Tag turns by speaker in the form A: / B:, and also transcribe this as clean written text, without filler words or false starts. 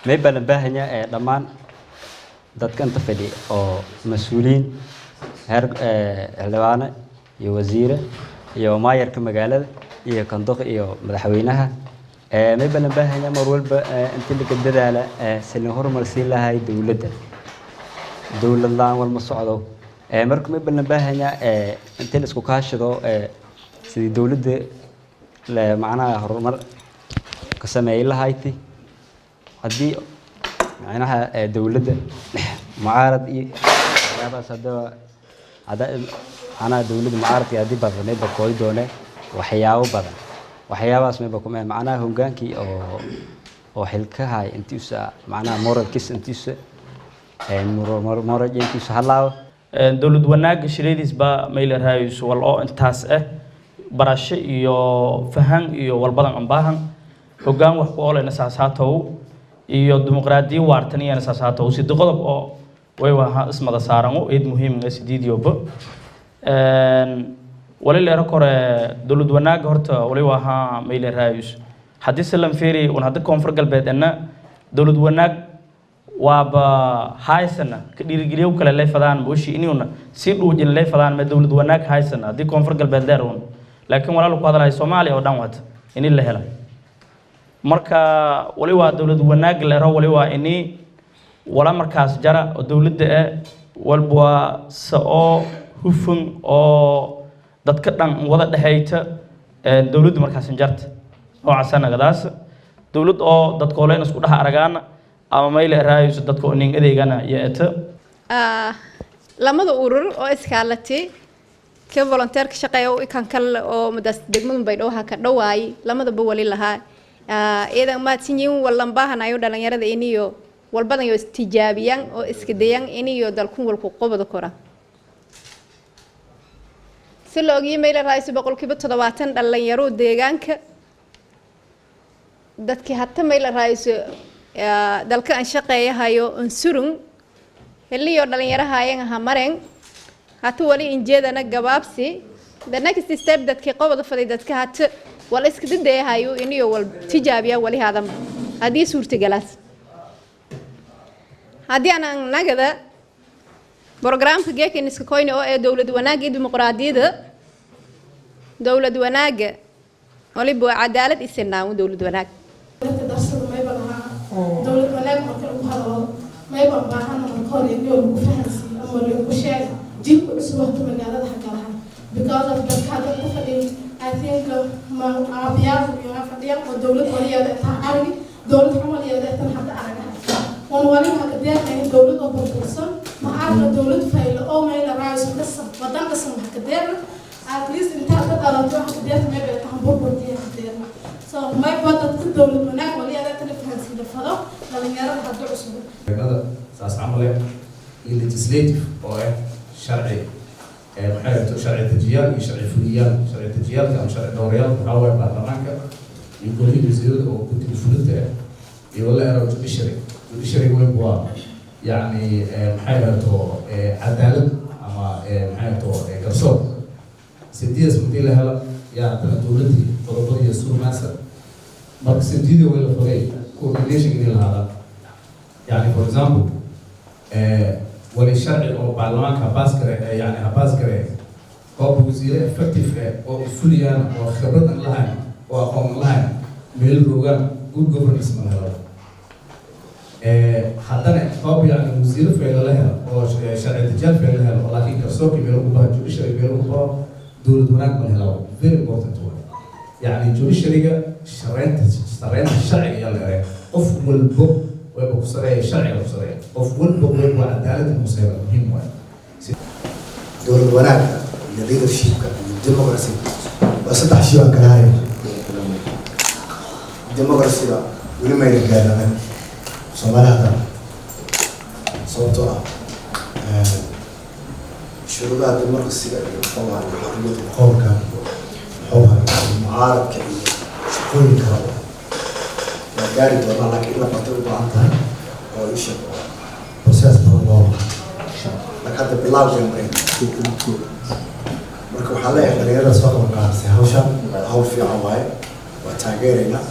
A: May baa la baahanyaa dhammaan dadka inta fadhi oo mas-uuliyiin heer xildhibaane iyo wasiire iyo maayarka magaalada iyo kanduq iyo madaxweynaha. May baa la baahanyaa mar walba intii laga dadaala si loo horumarsiin lahay dowladda. Dowlad laan walma socdo. Marka may baa la baahanyaa intii la isku kaashado sidii dowladda macnaha horumar ka sameey lahayti. Haddii macnaha dowladda mucaarad iyo waxyaabahaas, haddaba hadda macnaha dowladda mucaaradka haddii badan mayba kooyi doone waxyaabo badan. Waxyaabahaas mayba kuma macnaha hogaankii oo xilkahay intiisa macnaha moralkiisa intiisa moral intiisa halaabo.
B: Dowlad wanaagga shiradiis baa mayla raayayso wal oo intaas ah barasho iyo fahan iyo walbadan aan baahan hoggaan wax ku oolena saasaatow iyo dimuqraadiyo waartan iyana saasaatow. Sida qodob oo way waha ismada saaran oo eed muhiim ah sideediyoba wali leero kore. Dowlad wanaagga horta wali waha mayla raayayso haddii se lan fiiri un hadda Koonfur Galbeed ena dowlad wanaag waaba haysana ka dhiirigeliyo kale leefadaan mooshi inuuna si dhuujin leefadaan ma dowlad wanaag haysana haddii Koonfur Galbeed leer un, laakiin walaal ku hadlayo Soomaaliya oo dhan wata ini la hela. Marka wali waa dowlad wanaag leero wali waa ini wala markaas jara oo dowladda eh walba waa se oo hufan oo dadka dhan wada dhexeyta dowladda markaas jarta noocaasa nagadaas dowlad oo dadka ooleen isku dhex aragaana ama mayle raayayso dadka oo nin adeegana iyo eta.
C: Lamada urur oo iskaalatay ka volunteer ka shaqeeya oo kan kale oo madaas degmada Baydhabo ka dhawaay lamadaba wali lahaa iyadan mahadsan yihiin. Wallan baahanayo dhalinyarada iniyo walbadan iyo istijaabiyaan oo iska dayaan iniyo dalkun walku qobada kora. Si la ogiyay mayla raayso 70% dhalinyaro deegaanka dadkii hata mayla raayso dalka aan shaqeeyahayo unsurun heliyo dhalinyarahayan aha mareen hata wali injeedana gabaabsi. The next step dadkii qobada faday dadka hata wala iska dadeehayo iniyo wal tijaabiya wali hadan haddii suurtagalaas. Haddii aan nagada programka geekan iska koyne oo ee dowlad wanaagga iyo dimuqraadiyadda, dowlad wanaagga waliba waa cadaalad isinaamu dowlad wanaag.
D: Dadka darsada mayba lahaa dowlad wanaag marka lagu hadlo mayba baahana marka hore inoo lagu fahansiiyo ama lagu sheego jiilka cusub hadda magaalada hagalaha, because of dadka hadda ku fadhiyo, I think ma aabiyaal iyo fadhiyaan oo dowlad waliyeeda intaa aragi dowlad xun waliyeeda intan hadda aragaha wan wali haka deernayn dowlad oo burbursan ma aragna, dowlad faylo oo mayla raayso dhisan wadan dhisan haka deerna. At least intaa dad dhalato haka deerta mayba tahan burburkiya haka deerna. So mayba dadka dowlad wanaag waliyeeda inta la fahansiiyo fado dhalinyarada hadda cusub.
E: Nada saas camal eh iyo legislative oo ah sharci maxay ahayto sharci dejiyaal iyo sharci fuliyaal. Sharci dejiyaalka ama sharci dhowrayaal waxaa waaye baarlamaanka iyo golihii wasiirada oo guddiga fulinta ah iyo wala ero judiciary. Judiciary weyn waa yacni maxay ahayto cadaalad ama maxay ahayto garsoor. Sideedas markii la helo yaa haddana dowladdii qodobada iyo surmaasa. Marka sideedii way la fogay coordination inay lahaadaan. Yani for example wali sharci oo baarlamaanka habaas gare yani habaas gare oo wasiire effective oo fuliyaan oo khibrad aan lahayn oo aqoon aan lahayn meel roogaan, good governance ma la helo. Haddana qoob yani wasiiro fayla la helo oo sharci dejiyaal fayla la helo, laakiin garsoorkii meel ugu baho, judiciary meel ugu baho, dowlad wanaag ma la helo. Very important way yani judiciaryga shareynta sharciga ayaa la eray. Qof walbo wayba ku sareeya sharciga ku sareeya, qof walba wayba cadaalad inuu sareeyo muhiim waay.
F: Dowlad wanaagga iyo leadershipka iyo democracy waa saddex shay aan kala hayn. Democracy-ga weli mayna gaarin anaga Soomaali haddana, sababtoo ah shuruudaha democracy-ga iyo muxuu ahaa xorriyadda qowlka iyo muxuu ahaa mucaaradka iyo shaqooyin kale waa gaari doonaa, laakiin in la bartay u baahan tahay oo isha process badan loo maro. Laakiin hadda bilowgeen marayna. Marka waxaan leeyahay dhalinyarada soo qaban qaadisay hawshan, hawl fiican waaye, waa taageeraynaa.